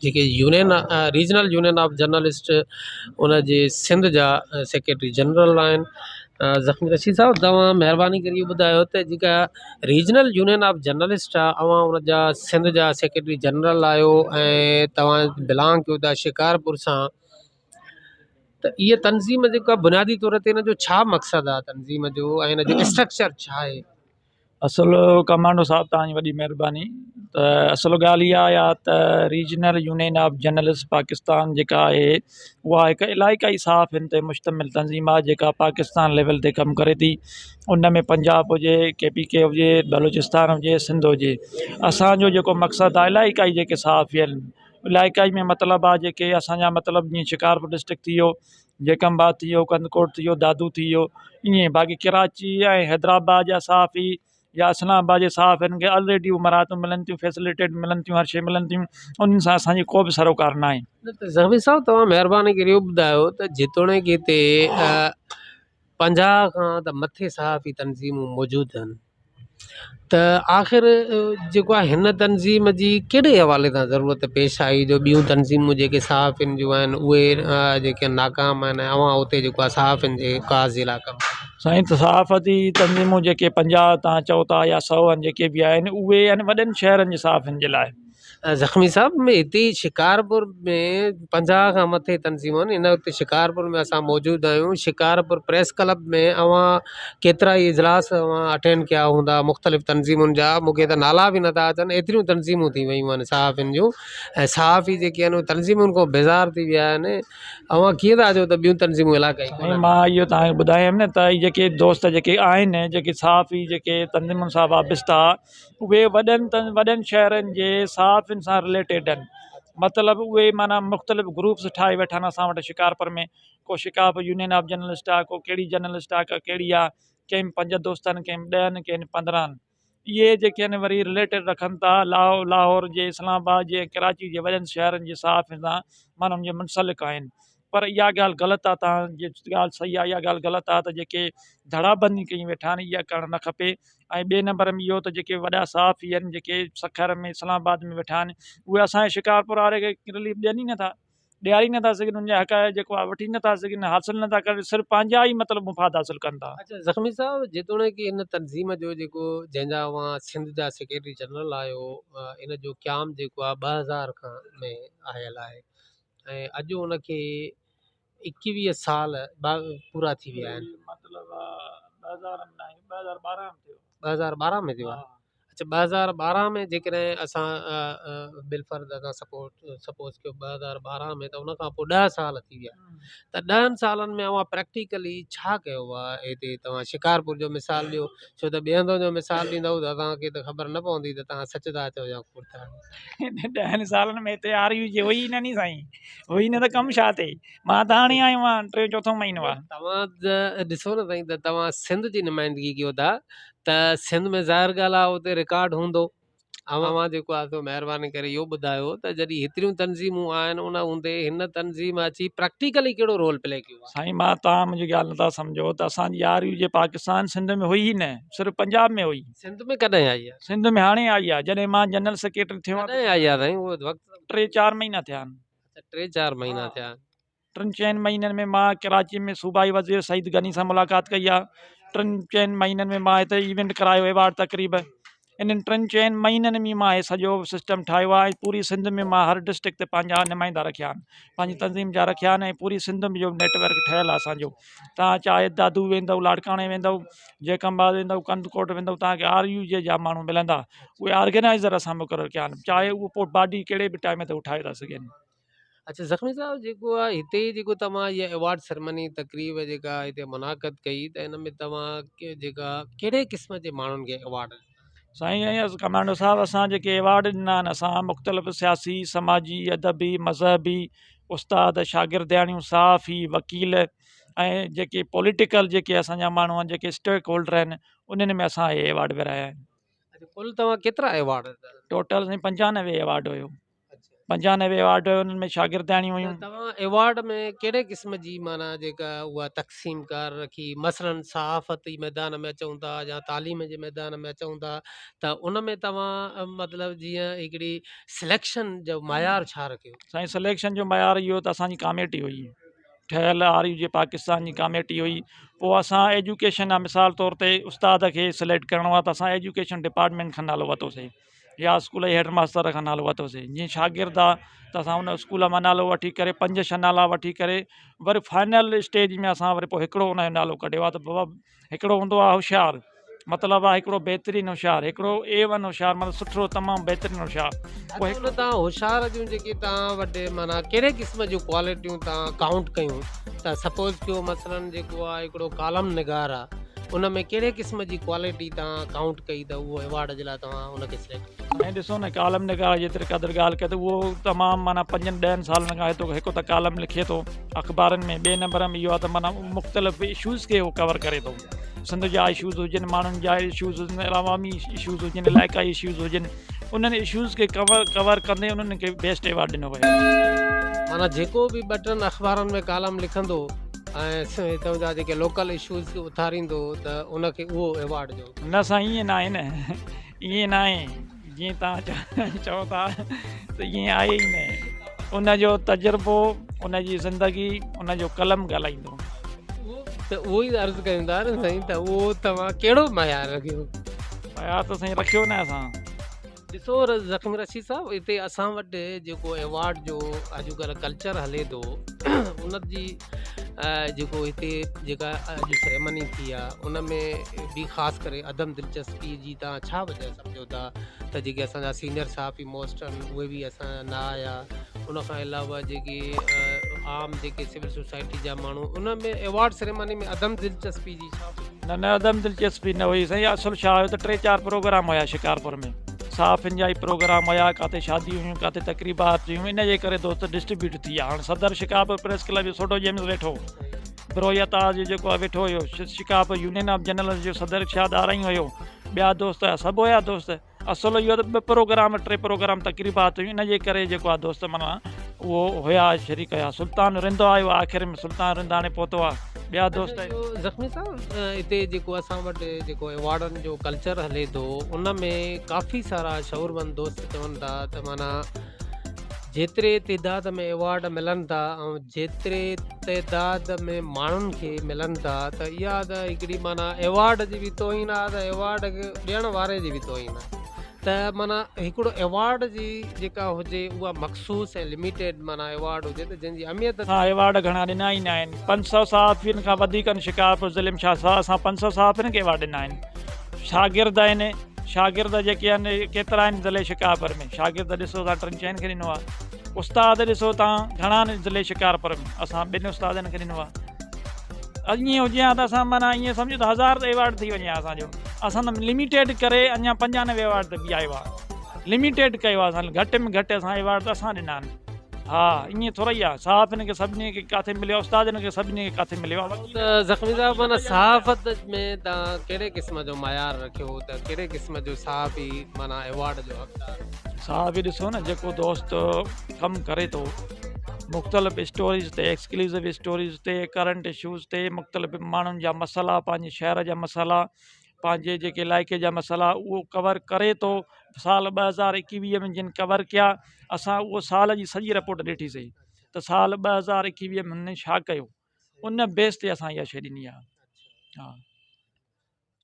جيڪي union regional union of journalist ان جي سنڌ جا سيڪريٽري جنرل آهن. زخمي رشيد صاحب توهان مهرباني ڪري اهو ٻڌايو ته جيڪا ريجنل يونين آف جرنلسٽ آهي اوهان ان جا سنڌ جا سيڪريٽري جنرل آهيو ۽ توهان بلانگ ڪيو ٿا شڪارپور سان ته اها تنظيم جيڪا بنيادي طور تي ان جو ڇا مقصد آهي تنظيم جو ۽ ان جو اسٽرڪچر ڇا آهي؟ اصل ڪمانڊو صاحب توهان جي وڏي مهرباني ته اصل ڳالهه اها آهي ته regional union of journalist Pakistan جيڪا آهي اها هڪ علائقائي صحافين تي مشتمل تنظيم آهي جيڪا پاڪستان ليول تي ڪم ڪري ٿي ان ۾ پنجاب هجي ڪي پي ڪي هجي بلوچستان هجي سنڌ هجي اسانجو جيڪو مقصد آهي علائقائي جيڪي صحافي آهن علائقائي ۾ مطلب آهي جيڪي اسانجا مطلب جيئن شڪارپور ڊسٽرڪٽ ٿي ويو جيڪب آباد ٿي ويو ڪنڌڪوٽ ٿي ويو دادو ٿي ويو ائين باقي ڪراچي ۽ حيدرآباد جا صحافي يا اسلام آباد جي صحافين کي آلريڊي اهي مراعتون ملن ٿيون فيسلٽيڊ ملن ٿيون هر شيء ملن ٿيون انهن سان اسانجي ڪو به سروڪار نه آهي. نه ته زخمي صاحب توهان مهرباني ڪري اهو ٻڌايو ته جيتوڻيڪ هتي 50 کان ته مٿي صحافي تنظيمون موجود آهن ته آخر جيڪو آهي هن تنظيم جي ڪهڙي حوالي سان ضرورت پيش آئي جو ٻيون تنظيمون جيڪي صحافين جون آهن اهي جيڪي ناڪام آهن ۽ اوهان اتي جيڪو آهي صحافين جي ڪاز جي لاء ڪم ڪيو. سائين ته صحافتي تنظيمون جيڪي 50 تان چئو ٿا يا 100 آهن جيڪي به آهن اهي آهن وڏن شهرن جي صحافين جي لاء. زخمي صاحب هتي شڪارپور ۾ 50 کان مٿي تنظيمون آهن هن وقت شڪارپور ۾ اسان موجود آهيون شڪارپور پريس ڪلب ۾ اوهان ڪيترا ئي اجلاس اوهان اٽينڊ ڪيا هوندا مختلف تنظيمن جا مون کي ته نالا به نٿا اچن ايتريون تنظيمون ٿي ويون آهن صحافين جون ۽ صحافي جيڪي آهن اهي تنظيمن کان بيزار ٿي ويا آهن اوهان ڪيئن ٿا چئو ته ٻيون تنظيمون علائقائي ڪونهن. مان اهو توهان کي ٻڌايم نه ته جيڪي دوست جيڪي آهن جيڪي صحافي جيڪي تنظيمن سان وابسته اهي وڏن وڏن شهرن جي صحافين سان رليٽيڊ آهن مطلب اهي معنيٰ مختلف گروپس ٺاهي ويٺا آهن اسان وٽ شڪارپور ۾ ڪو شڪارپور يونين آف جرنلسٽ آهي ڪو ڪهڙي جرنلسٽ آهي ڪا ڪهڙي آهي ڪنهن ۾ پنج دوست آهن ڪنهن ۾ 10 آهن ڪنهن ۾ 15 آهن اهي جيڪي آهن وري رليٽيڊ رکن ٿا لاهور جي اسلام آباد جي ڪراچي جي وڏن شهرن جي صحافين سان معنيٰ ان جي منسلڪ آهن پر اها ڳالهه غلط آهي توهان جي ڳالهه صحيح آهي اها ڳالهه غلط آهي ته جيڪي ڌڙا بندي ڪئي ويٺا آهن اها ڪرڻ نه کپي ۽ ٻئي نمبر ۾ اهو ته جيڪي وڏا صحافي آهن جيڪي سکر ۾ اسلام آباد ۾ ويٺا آهن اهي اسانجي شڪارپور واري کي رليف ڏين ئي نٿا ڏياري نٿا سگهن ان جا حق جيڪو آهي وٺي نٿا سگهن حاصل نٿا ڪرن صرف پنهنجا ئي مطلب مفاد حاصل ڪن ٿا. اچا زخمي صاحب جيتوڻيڪ هن تنظيم جو جيڪو جنهن جا اوهان سنڌ جا سيڪريٽري جنرل آهيو ان جو قيام جيڪو آهي 2000 کان ۾ آيل آهي ۽ اڄ ان کي 21 سال پورا ٿي ويا آهن. 2012 ۾ ٿيو آهي اڇا 2012 ۾ جيڪڏهن اسان بالفرض اسان سپورٽ سپوز ڪيو 2012 ۾ ته ان کان پوء 10 سال ٿي ويا ته 10 سالن ۾ اوهان پريڪٽيڪلي ڇا ڪيو آهي هتي توهان شڪارپور جو مثال ڏيو ڇو ته ٻئي هنڌ جو مثال ڏيندؤ ته اسان کي ته خبر نه پوندي ته توهان سچ ٿا چئو يا ڪوڙ ٿا. 10 سالن ۾ هتي آر يو جي هئي ئي نه ني سائين هئي نه ته ڪم ڇا ٿئي مان ته هاڻي آيو آهيان ٽيون چوٿون مهينو آهي. توهان ته ڏسو نه سائين ته توهان سنڌ جي نمائندگي ڪيو ٿا ته سنڌ ۾ ظاهر ڳالهه آهي اتي رڪارڊ هوندو. اوهان جيڪو آهي سو مهرباني ڪري اهو ٻڌايو ته جڏهن هيتريون تنظيمون آهن ان هوندي هن تنظيم اچي پريڪٽيڪلي ڪهڙو رول پلي ڪيو آهي. سائين مان توهان منهنجي ڳالهه نٿا سمجهو ته اسان جي آر يو جي پاڪستان سنڌ ۾ هئي ئي نه صرف پنجاب ۾ هئي. سنڌ ۾ ڪڏهن آئي آهي؟ سنڌ ۾ هاڻي آئي آهي جڏهن مان جنرل سيڪريٽري ٿيو آهيان. ڪڏهن آئي آهي سائين اهو وقت؟ ٽي چار مهينا ٿيا آهن. اڇا ٽي چار مهينا ٿيا آهن. ٽن چئن مهينن ۾ مان ڪراچي ۾ صوبائي وزير سعيد غني سان ملاقات ڪئي آهي ٽن چئن مهينن ۾ مان هتي ايونٽ ڪرايو ايوارڊ تقريب انهن ٽن چئن مهينن ۾ مان هي سڄو سسٽم ٺاهيو آهي ۽ پوري سنڌ ۾ مان هر ڊسٽرڪٽ تي پنهنجا نمائندا رکيا آهن پنهنجي تنظيم جا رکيا آهن ۽ پوري سنڌ ۾ جو نيٽورڪ ٺهيل آهي اسانجو توهان چاهي دادو ويندو لاڙڪاڻي ويندو جيڪب آباد ويندو ڪنڌڪوٽ ويندو توهان کي آر يو جي جا ماڻهو ملندا اهي آرگنائزر اسان مقرر ڪيا آهن چاهي اهو پوء باڊي ڪهڙي به ٽائيم تي اٺائي ٿا سگهن. اڇا زخمي صاحب جيڪو آ هتي جيڪو توهان هي ايوارڊ سرمني تقريب جيڪا هتي منعقد ڪئي ته ان ۾ توهان جيڪا ڪهڙي قسم جي ماڻهن کي ايوارڊ ڏنا؟ سائين ائين ڪمانڊو صاحب اسان جيڪي ايوارڊ ڏنا آهن اسان مختلف سياسي سماجي ادبي مذهبي استاد شاگردياڻيون صحافي وڪيل ۽ جيڪي پوليٽيڪل جيڪي اسانجا ماڻهو آهن جيڪي اسٽيڪ هولڊر آهن انهن ۾ اسان اهي ايوارڊ ورهايا آهن. اڇا ڪل توهان ڪيترا ايوارڊ ڏنا؟ ٽوٽل سائين 95 ايوارڊ هيو. 95 ايوارڊ هيو انهن ۾ شاگردياڻيون ته هيون. توهان ايوارڊ ۾ ڪهڙي قسم جي معنيٰ جيڪا اها تقسيم ڪار رکي مثلاً صحافتي ميدان ۾ اچون ٿا يا تعليم جي ميدان ۾ اچون ٿا ته ان ۾ توهان مطلب جيئن هڪڙي سليڪشن جو معيار ڇا رکيو؟ سائين سليڪشن جو معيار اهو ته اسان جي ڪاميٽي هئي ٺهيل آر يو جي پاڪستان جي ڪاميٽي هئي پوء اسان ايجوڪيشن آهي مثال طور تي استاد کي سليڪٽ ڪرڻو آهي ته اسان ايجوڪيشن ڊپارٽمينٽ کان نالو ورتوسين يا اسڪول جي هيڊ ماستر کان نالو ورتوسين جيئن شاگرد آ ته اسان ان اسڪول مان نالو وٺي ڪري پنج ڇهه نالا وٺي ڪري وري فائنل اسٽيج ۾ اسان وري پوءِ هڪڙو ان جو نالو ڪڍيو آهي ته بابا هڪڙو هوندو آهي هوشيار مطلب آهي هڪڙو بهترين هوشيار هڪڙو اي ون هوشيار مطلب سٺو تمام بهترين هوشيار پوءِ ان تان هوشيار جون جيڪي تان وٽ معنيٰ ڪهڙي قسم جون ڪوالٽيون تان ڪائونٽ ڪيون ته سپوز ڪيو مثلاً جيڪو آهي هڪڙو ڪالم نگار آهي ان ۾ ڪهڙي قسم جي ڪوالٽي توهان ڪائونٽ ڪئي ته اهو ايوارڊ جي لاء توهان ان کي سليڪٽ ڪيو؟ سائين ڏسو نه ڪالم نگار جيتري قدر ڳالهه ڪئي ته اهو تمام معنيٰ پنجن ڏهن سالن کان هتو هڪ ته ڪالم لکي ٿو اخبارن ۾ ٻئي نمبر ۾ اهو آهي ته معنيٰ مختلف اشوز کي هو ڪور ڪري ٿو سنڌ جا اشوز هجن ماڻهن جا اشوز هجن عوامي اشوز هجن علائقائي اشوز هجن انهن اشوز کي ڪور ڪور ڪندي انهن کي بيسٽ ايوارڊ ڏنو ويو. معنيٰ جيڪو به ٻه ٽن اخبارن ۾ ڪالم لکندو ۽ هتان جا جيڪي لوڪل اشوز کي اٿاريندو ته ان کي اهو ايوارڊ جو. نه سائين ائين ناهي نه ائين ناهي جيئن توهان چئو ٿا ته ائين آهي ئي نه ان جو تجربو ان جي زندگي ان جو قلم ڳالهائيندو. ته اهو ئي عرض ڪيون ٿا نه سائين ته اهو توهان ڪهڙو معيار رکيو. معيار ته سائين رکيو نه اسان. ڏسو زخم رشيد صاحب هتي اسان وٽ جيڪو ايوارڊ جو اڄڪلهه ڪلچر هلي ٿو ان جي جيڪو هتي جيڪا اڄ سيريمني ٿي آهي ان ۾ به خاص ڪري عدم دلچسپي جي تان ڇا وجه سمجهو ٿا ته جيڪي اسان جا سينئر صحافي موسٽ آهن اهي به اسان جا نه آيا ان کان علاوه جيڪي عام جيڪي سول سوسائٽي جا ماڻهو ان ۾ ايوارڊ سيريمني ۾ عدم دلچسپي جي ڇا نه نه عدم دلچسپي نه هئي سائين اصل ڇا هيو ته ٽي چار پروگرام هيا شڪارپور ۾ صحافين جا ئي پروگرام هيا ڪاٿي شاديون هيون ڪاٿي تقريبات هيون ان جي ڪري دوست ڊسٽريبيوٽ ٿي ويا هاڻ صدر شڪارپور پريس ڪلب جو سوڍو جيمز ويٺو بروهي اتاز جو جيڪو آهي ويٺو هيو شڪارپور يونين آف جنرلز جو صدر ارشاد آرائين هيو ٻيا دوست هيا سڀ هيا دوست اصل اهو ته ٻه پروگرام ٽي پروگرام تقريبات هيون ان جي ڪري جيڪو آهي دوست معنيٰ اهو هيا شريڪ هيا سلطان رند آيو آهي آخر ۾ سلطان رند هاڻي پهتو آهي ٻيا دوست زخمي صاحب هتي جيڪو اسان وٽ جيڪو ايوارڊن جو ڪلچر هلي ٿو ان ۾ ڪافي سارا شعورمند دوست چون ٿا ته معنيٰ جيتري تعداد ۾ ايوارڊ ملن ٿا ۽ جيتري تعداد ۾ ماڻهن کي ملن ٿا ته اها ته هڪڙي معنيٰ ايوارڊ جي به توهين آهي ته ايوارڊ ڏيڻ واري جي به توهين آهي ته معنيٰ هڪڙو ايوارڊ جي جيڪا هجي اها مخصوص ۽ لميٽيڊ معنيٰ ايوارڊ هجي ته جنهن جي اهميت. اسان ايوارڊ گهڻا ڏنا ئي نه آهن 500 صحافين کان وڌيڪ آهن شڪارپور ضلعي ۾ ڇا اسان 500 صحافين کي ايوارڊ ڏنا آهن شاگرد آهن شاگرد جيڪي آهن ڪيترا آهن ضلعي شڪارپور ۾ شاگرد ڏسو تان ٽن چئن کي ڏنو آهي استاد ڏسو تان گهڻا آهن ضلعي شڪارپور ۾ اسان ٻن استادن کي ڏنو آهي ائين هجي ها ته اسان معنيٰ ائين سمجهو ته هزار ايوارڊ ٿي وڃي ها اسانجو اسان ته لميٽيڊ ڪري اڃا 95 ايوارڊ ته به آيو آهي لميٽيڊ ڪيو آهي اسان گهٽ ۾ گهٽ اسان ايوارڊ ته اسان ڏنا آهن ها ائين ٿورا ئي آهي صحافين کي سڀني کي ڪاٿي مليو آهي استادن کي سڀني کي ڪاٿي مليو آهي ته زخمي صاحب معنيٰ صحافت ۾ تان ڪهڙي قسم جو معيار رکيو ته ڪهڙي قسم جو صحافي معنيٰ ايوارڊ جو حقدار. صحافي ڏسو نه جيڪو دوست ڪم ڪري ٿو مختلف اسٽوريز تي ايڪسڪلوسو اسٽوريز تي ڪرنٽ اشوز تي مختلف ماڻهن جا مسئلا پنهنجي شهر جا مسئلا پنهنجي جيڪي علائقي جا مسئلا اهو ڪور ڪري ٿو سال 2021 ۾ جن ڪور ڪيا اسان اهو سال جي سڄي رپورٽ ڏٺي سي ته سال 2021 ۾ هن ڇا ڪيو ان بيس تي اسان اها شي ڏني آهي ها.